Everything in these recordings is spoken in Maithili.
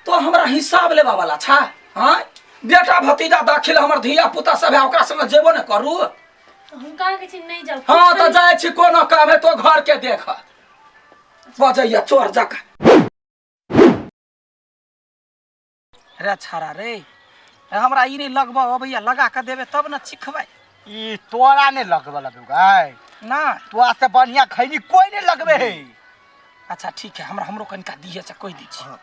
तो हमरा हिसाब लेबा वाला छा हाँ बेटा भतीजा दाखिल हमर धिया पुता सब है ओकरा संगे जेबो ने करू हम कहाँ के छी नहीं जाओ हाँ तो जाइ छी कोनो काम है तो घर के देख बजैया चोर जका रे छाड़ा रे हमरा ई नहीं लगबा अबैया लगा के देबे तब न चिखबै ई तोरा ने लगबे लगू गाय ना तोरा से बढ़िया खैनी कोई नहीं लगबे है अच्छा ठीक है हमरा हमरो कनिका दिहे से कहि दै छी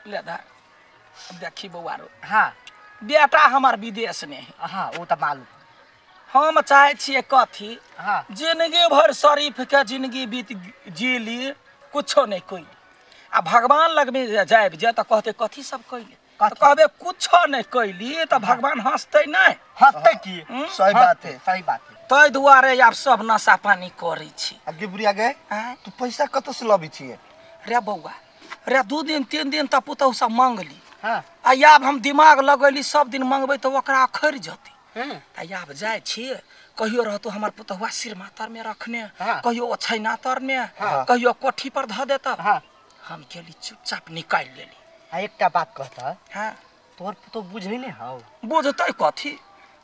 ले धर अब देखी बौआ रो हाँ बेटा हमर विदेश में है हाँ वो तो मालूम हम चाहे छियै कथी हाँ जिंदगी भर शरीफ के जिंदगी बीत जीली कुछो नहीं कोई आ भगवान लग में जायब जे तऽ कहते कथी सब कैली तऽ कथी? कहबे कुछो नहीं कैली तऽ भगवान हंसते नहीं हंसते की सही बात है सही बात है ताहि दुआरे आब सब नशा पानी करै छी आगे बुढ़िया गए आँय? तू पैसा कतऽ से लबै छियै रे बौआ रे 2 दिन 3 दिन तऽ पुतहु सब मंगली हाँ आ आब हम दिमाग लगैली सब दिन मंगबै तऽ ओकरा अखरि जेतै आ आब जाइ छियै कहियो रहतो हमर पुतहुआ सिरमा तरमे रखने हाँ। कहियो ओछैना तरमे हाँ। कहियो कोठी पर धऽ देता हाँ हम गेली चुपचाप निकालि लेली आ एकटा बात कहता हाँ तोहर पुतोह बुझै नहि हौ बुझतै कथी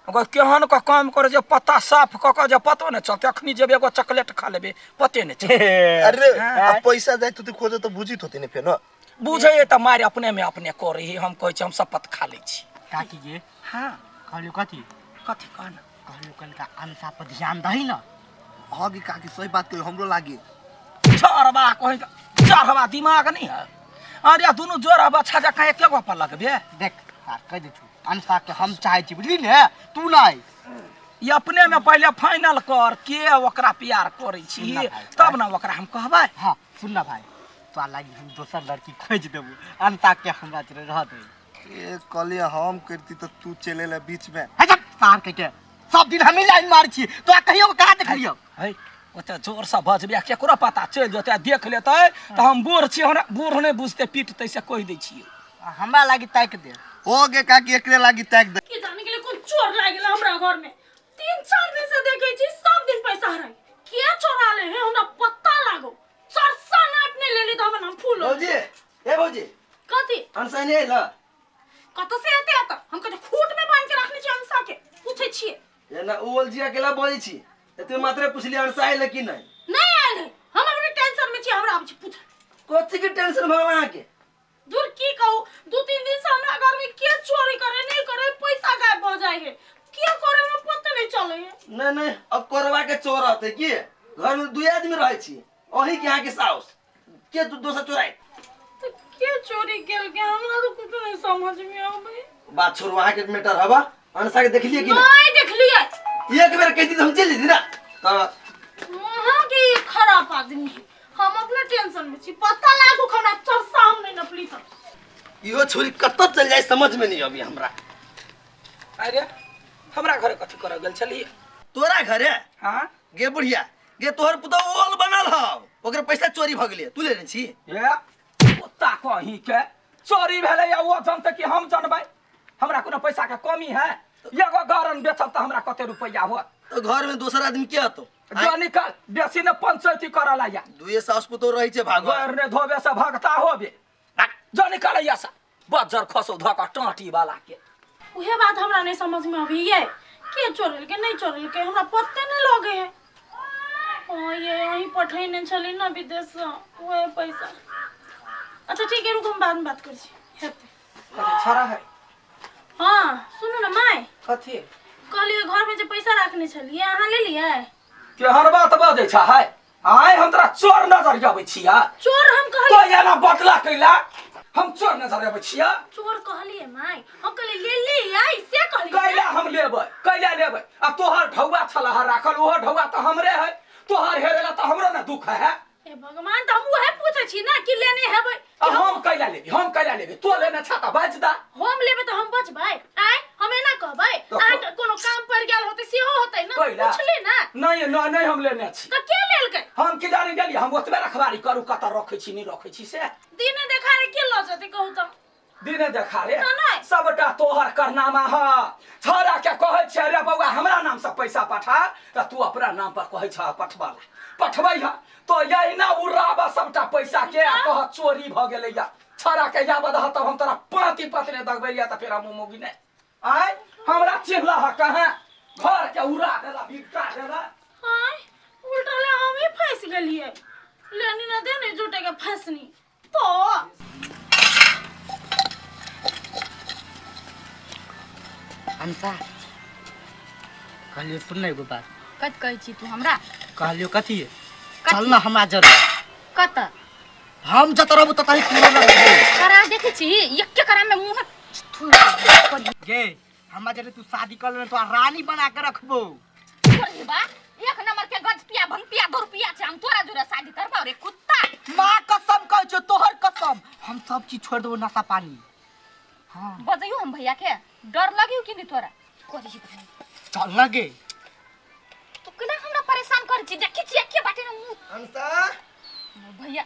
ओकर केहन के काम करे जे पत्ता साफ कऽ कऽ जे पतो नहि चलतै अखनी जेबै एगो चॉकलेट खा लेबै पते नहि चलतै अरे हाँ। आ पैसा जाय तू खोजे तो बुझित होते ने फेर न बुझैए तऽ मारि अपने में अपने करै ही हम कहै छी हम शपथ खा लै छी काकी गे हाँ कहलियो कथी कथी कह न कहलियो कनिका अनसा पर ध्यान दही न हाँ गे काकी सही बात कही हमरो लागी चढ़बा कहीं चढ़बा दिमाग नहीं है अरे दुनू जोड़ा बच्छा जकाँ एके गो पर लगबे देख आ कहि दै छु अनसा के हम चाहै छी बुझली ने तू नहि ई अपने में पहिले फाइनल कर के ओकरा प्यार करै छी सुन ना भाई। तब ने ओकरा हम कहबै हाँ सुन ना भाई तोरा लागी हम दोसर लड़की खोजि देबू अनता के हमरा जरे रह दे ए कहलिए हम करती तो तू चले ला बीच में अच्छा सार के के सब दिन हम ही लाइन मार छी तोरा कहियो कहाँ देखलियो है ओते जोरसँ बजबै आ केकरो पता चलि जेतै आ देख लेतै तऽ हम बूढ़ छी हमरा बूढ़ नहि बुझतै पीटतै से कहि दै छियै हमरा लागी ताकि दे हो गे काकी एकरे लागी ताक दे की जाने के लिए कौन चोर लाग गेल हमरा घर में 3-4 दिन से देखे छी सब दिन पैसा हराई के चोरा ले है हमरा पता लागो सरसा नाप नहीं लेली तो हमर नाम फूल हो भौजी ए भौजी कथी अनसाई नहीं आइल कत से एते एत हम कते खूट में बांध के रखने छी अंसा के पूछे छिए ए ना उ ओल जी अकेला बोलै छी एते मात्रे पुछली अनसा आइल कि नहीं नहीं आयल है हम अपने टेंशन में छी हमरा आबै छी पूछ कथी के टेंशन भगल अहाँके दूर की कहू 2-3 दिन से हमरा घर में के चोरी करे नहीं करे पैसा गायब हो जाए है के करे में पता नहीं चले है नहीं नहीं अब करवा के चोर रहते की घर में दुई आदमी रहे छी अही के अहाँके साउस के तू दोसर चोराई तो के चोरी केल के हमरा तो कुछ नहीं समझ में आवे बात छोड़ू अहाँके मैटर हवा अनसा के देखलिए कि नहीं देखलिए नहीं एक बेर कहती तो हम चल जेती ना तो वहाँ के ई खराब आदमी है हम अपना टेंशन में छी पता लागू हमरा चरसा हम नहीं नपली तो इहो छोरी कतऽ चल जाए समझ में नहीं अभी हमरा अरे हमरा घरे कथी करऽ गेल छलियै तोरा घरे हाँ गे बुढ़िया गे तोहर पुतहु ओल बनल हौ ओकर पैसा चोरी भऽ गेलै तू लेने छी ए कुत्ता कहीं के चोरी भेलै या ओ जनतै कि हम जनबै हमरा कोनो पैसा के कमी है एगो गरन बेचब तऽ हमरा कते रुपैआ होत तो घर में दोसर आदमी के हतो जो निकल बेसी ने पंचायती करऽ लाया दुए सास पुतहु रहै छै भागो घर ने धोबे से भगता होबे जो निकल या से बज्जर खसो धऽ कऽ टाँटी वाला के उहे बात हमरा नहीं समझ में अभी ये के चोरेलके नहीं चोरेलके हमरा पते नहीं लगे है ओ ये वहीं पठैने छली ना विदेश से उहे पैसा अच्छा ठीक है रुको हम बाद में बात करै छी हेतै कथी छड़ा है हाँ सुनू ना माय कथी कहलियै घर में जे पैसा रखने छलियै अहाँ लेलियै केहन बात बजै छ है आय हम तोरा चोर नजर अबै छिया चोर हम तो कहलियै एना बदला कैला हम चोर नजर अबै छिया चोर कहलियै माय हम कहलियै लेलियै से कहलियै कैला हम लेबै कैला लेबै आ तोहर ढौआ छल हर राखल ओहो ढौआ तऽ हमरे है तोहर हेरेला तऽ हमरो ने दुख है हे भगवान तऽ हम उहे पूछै छी ना कि लेने हेबै आ हम कैला लेबी हम कैला लेबी तो लेने छा तऽ बाजि दा हम लेबै तऽ हम बचबै आय हम एना कहबै तऽ अहाँके कोनो काम पड़ि गेल होतै सेहो होतै ना कैला पूछली ना नहीं नहीं नहीं हम लेने छी तऽ के लेलकै हम की जाने गेली हम ओतबे रखबारी करू कतऽ रखै छी नहि रखै छी से दिने देखारे के लऽ जेतै कहू तऽ दिने देखारे तऽ नहि। सबटा तोहर करनामा ह छौड़ा के कहै छियै रे बौआ हमरा नाम से पैसा पठा तऽ तू अपना नाम पर कहै छह पठबा ला पठबै ह तो तो यही ना उड़ाबा सबटा पैसा के आ कह चोरी भ गेलै या छड़ा के याबद ह तब हम तोरा पाँति पाँति ने दगबै या त फेर हम मोगी नहि आय हमरा चिन्हला ह कहाँ घर के उड़ा देला बिगटा देला। आय उल्टा ले हम ही फंस गेलिए, लेनी ना देने झूठे के फंसनी तो। अंसा कहलियो सुन ना एगो बात। कत कहै छी तू हमरा? कहलियो कथी? चल ना हमरा जरे। कत? हम जत रहबो तत ही तू रहबो। करा देखै छी एके करा में मुंह थू गे हमरा जरे तू शादी कर लेने तो रानी बना के रखबो। तोरी बा एक नंबर के गज पिया भंग पिया दो रुपया छै, हम तोरा जोरे शादी करबौ रे कुत्ता। माँ कसम कहै छौ तोहर कसम हम सब चीज छोड़ देबो नशा पानी। हाँ बजैयो हम भैया के डर लगियो कि नहीं तोरा? करी चल ना गे। तू केना हमरा परेशान करै छी? देखै छी एके बाटे ने मुंह। अंसा भैया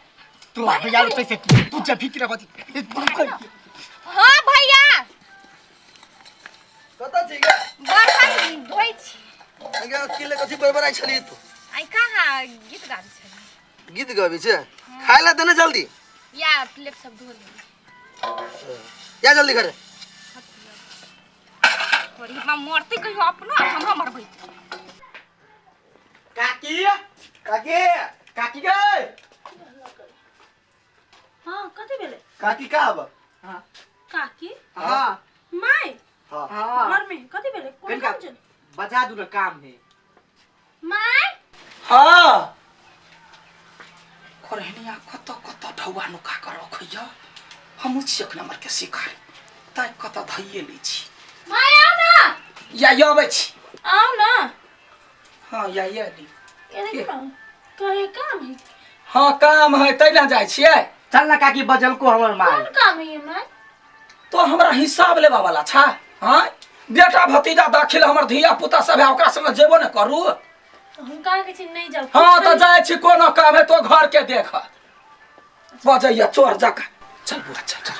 तू भैया रे पैसे तू जब भी किरा बजी। हां भैया कत छी गे? बर्तन धोइ छी। गे अकेले कथी बड़बड़ाइ छली तू? आई कहाँ गीत गाबै छली। गीत गाबै छै? खाय ला देने जल्दी। या प्लेट सब धो ले। या जल्दी घरे। तोरी मां मरते कहियो अपनो आ हमरो मरबै। काकी काकी काकी गे। हां कथि भेलै? काकी का आब? हां काकी हां my हां हां घर में कथि भेलै? कोन काम छलै? बजा दू ना काम है। My हां करहनिया कत कत ढौआ नुका कर रखैया, हमहूँ छी एक नंबर के शिकार ताइ कत धैये लै छी। My आउ ना। या या अबै छी। आउ ना। हां या या ली। ए देखी ना कहे काम है। हां काम है तै ना जाइ छियै। चल ना काकी बजल को हमर माय। कोन काम है my? तो हमरा हिसाब लेबा वाला छा? हां बेटा भतीजा दाखिल हमर धिया पुता सब है ओकरा संगे जेबो ने करू। हम कहा के छी नहीं जाओ। हां तो जाइ छी कोनो काम है तो घर के देख बजैया चोर जका। चल बुआ चल चल।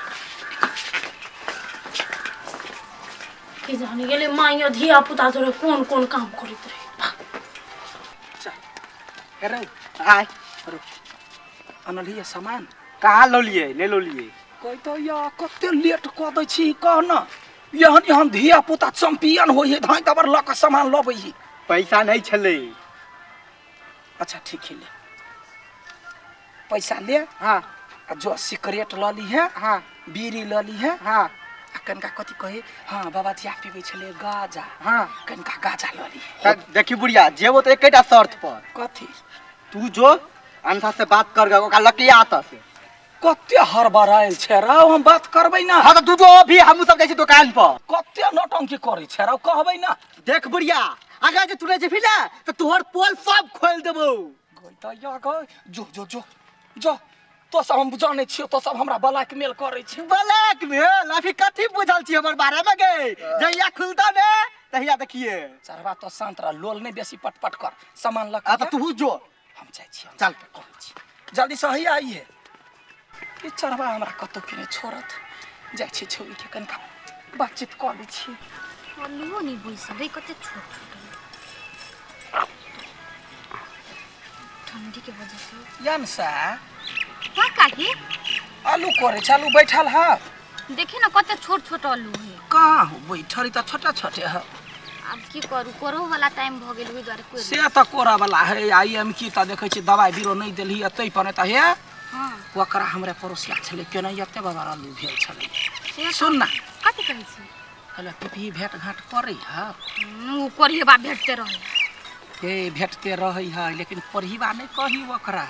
के जाने गेले माइयो धिया पुता तोरे कोन कोन काम करैत रहे। चल अरे आय रुक अनलिए सामान? कहाँ लौलिए? ले लौलिए। कहि तो या कते लेट क दै छी कह न। एहन एहन धिया पुता चैंपियन होइ है धाइ दबर ल के सामान लबै ही। पैसा नहीं छलै। अच्छा ठीक है ले पैसा ले। हाँ आ जो सिगरेट ल ली है। हाँ बीड़ी ल ली है। हाँ आ कनका कथी कहे? हाँ बाबा जी पीबै छलै गाजा। हाँ कनका गाजा ल ली। देखी बुढ़िया जेबो तो एकेटा शर्त पर। कथी? तू जो अंसा से बात कर गे ओकरा लकिया आता से। कते हड़बड़ायल छै राव, हम बात करबै ना। हाँ तो तू जो अभी हमहूँ सब जाइ छी दुकान पर। कते नौटंकी करै छै राव कहबै ना। देख बुढ़िया अगर जे तू नहीं जेबही ना तो तोहर पोल सब खोल देबौ। गई त या गई जो जो जो जो तो सब हम जानै छियौ, तो सब हमरा ब्लैकमेल करै छै। ब्लैकमेल? अभी कथी बुझल छी हमर बारे में गे? जहिया खुलता ने तहिया देखिए। चरवा तो शांत रह, लोल नहीं बेसी पटपट कर, सामान लग। आ तो तू जो हम जाइ छी। चल कहै छी जल्दी से ही आइए। ई चरवा हमरा कतौ के नहीं छोड़त। जाइ छी छौरी के कनका बातचीत कऽ लै छी। आलूओ नहीं बैसल रे, कते छोट छोट ठंडी के वजह से। यान सा हाँ काकी आलू करे छै, आलू बैठल है। देखी ना कते छोट छोट आलू है। कहाँ हो बैठल? त छोटा छोटे है। अब की करू, कोरो वाला टाइम भ गेल ओहि दुआरे कोरि से त कोरा वाला है। I am की त देखै छी दवाई बीरो नहीं देलही तै पर त हे। हां ओकरा हमरा पड़ोसिया छलै केना एते बाबा आलू भेल छलै। सुन ना कथी कहै छी? कहले पिपही भेट घाट करै है। उ कोरिहबा भेटते रहै। ए भेटते रहै है लेकिन कोरिहबा नहीं कही ओकरा।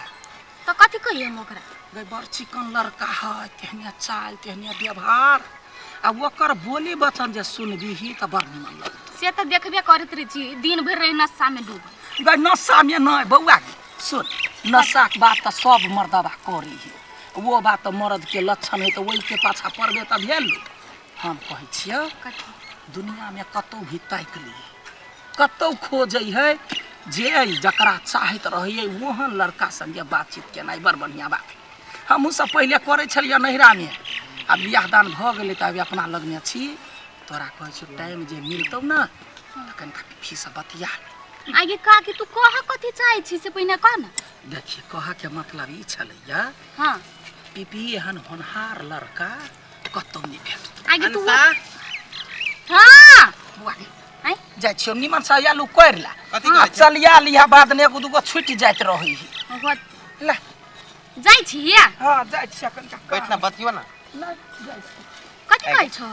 तो कथी कही हम ओकरा? गई बड़ चिकन लड़का है, तेहने चाल तेहने व्यवहार आ ओकर बोली वचन जे सुनबीही त बड़ निमन लगत। से त देखबे करैत रहे छी दिन भरि रहे नशा में डूबल। गई नशा में नहीं बौआ सुन, नशा के बात त सब मर्दबा करी है, वो बात त मर्द के लक्षण है त ओहि के पाछा पड़बे त भेल। हम कहै छियै दुनिया में कतौ भी ताकि ली, कतौ खोजै है जे जकरा चाहैत रहैए ओहन लड़का संगे बातचीत केनाइ बड़ बढ़िआँ बात है। हमहूँ सब पहिले करै छलियै नैहरामे, आब बियाह दान भऽ गेलै तऽ आब अपना लगमे छी। तोरा कहै छियौ टाइम जे मिलतौ ने तऽ कनिका फीसँ बतिया ले। आगे काकी तू कह कथी चाहै छी से पहिने कह न। देखिए कह के मतलब ई छलैया। हाँ। पीपी एहन होनहार लड़का कतौ नहि भेटत। आगे तू अनसा हाँ। बौआ गे, आँय? जाइ छियौ निमन से आलू करि ला। कथी कहै आ छै? चलिया लिहा बाद ने एगो दूगो छुटि जाइत रहै है। होत। ला। जाइ छी या? हाँ जाइ छियै कनिका। बैठ ना बतियो ना। नहि, जाइ छियै। कथी कहै छौ?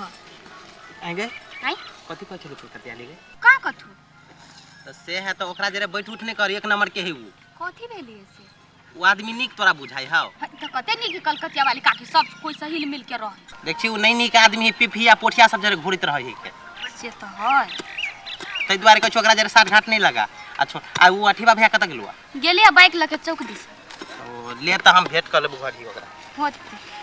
आएंगे? आँय? कथी कहै छलू कलकतिया गे? का कथू? तऽ से है तऽ ओकरा जरे बैठ उठ नहि कर, एक नंबर के है उ। कथी भेलियै से? उ आदमी नीक तोरा बुझाइ हौ। हँ, तऽ कते नीक कलकतिया वाली काकी सब कोइ से हिल मिल के रह। देखছি उ नहि नीक आदमी है, पिफिया पोठिया सब जरे घुरैत रहै है के। से तऽ है। ताहि दुआरे कहै छियौ ओकरा जरे साठ घाट नहि लगा। आ छोड़, आ उ अठीबा भैया कतऽ गेलौ? गेलियै बाइक लऽ के चौक दिस। ओ ले तऽ हम भेंट कऽ लेबौ घरही ओकरा। होतै।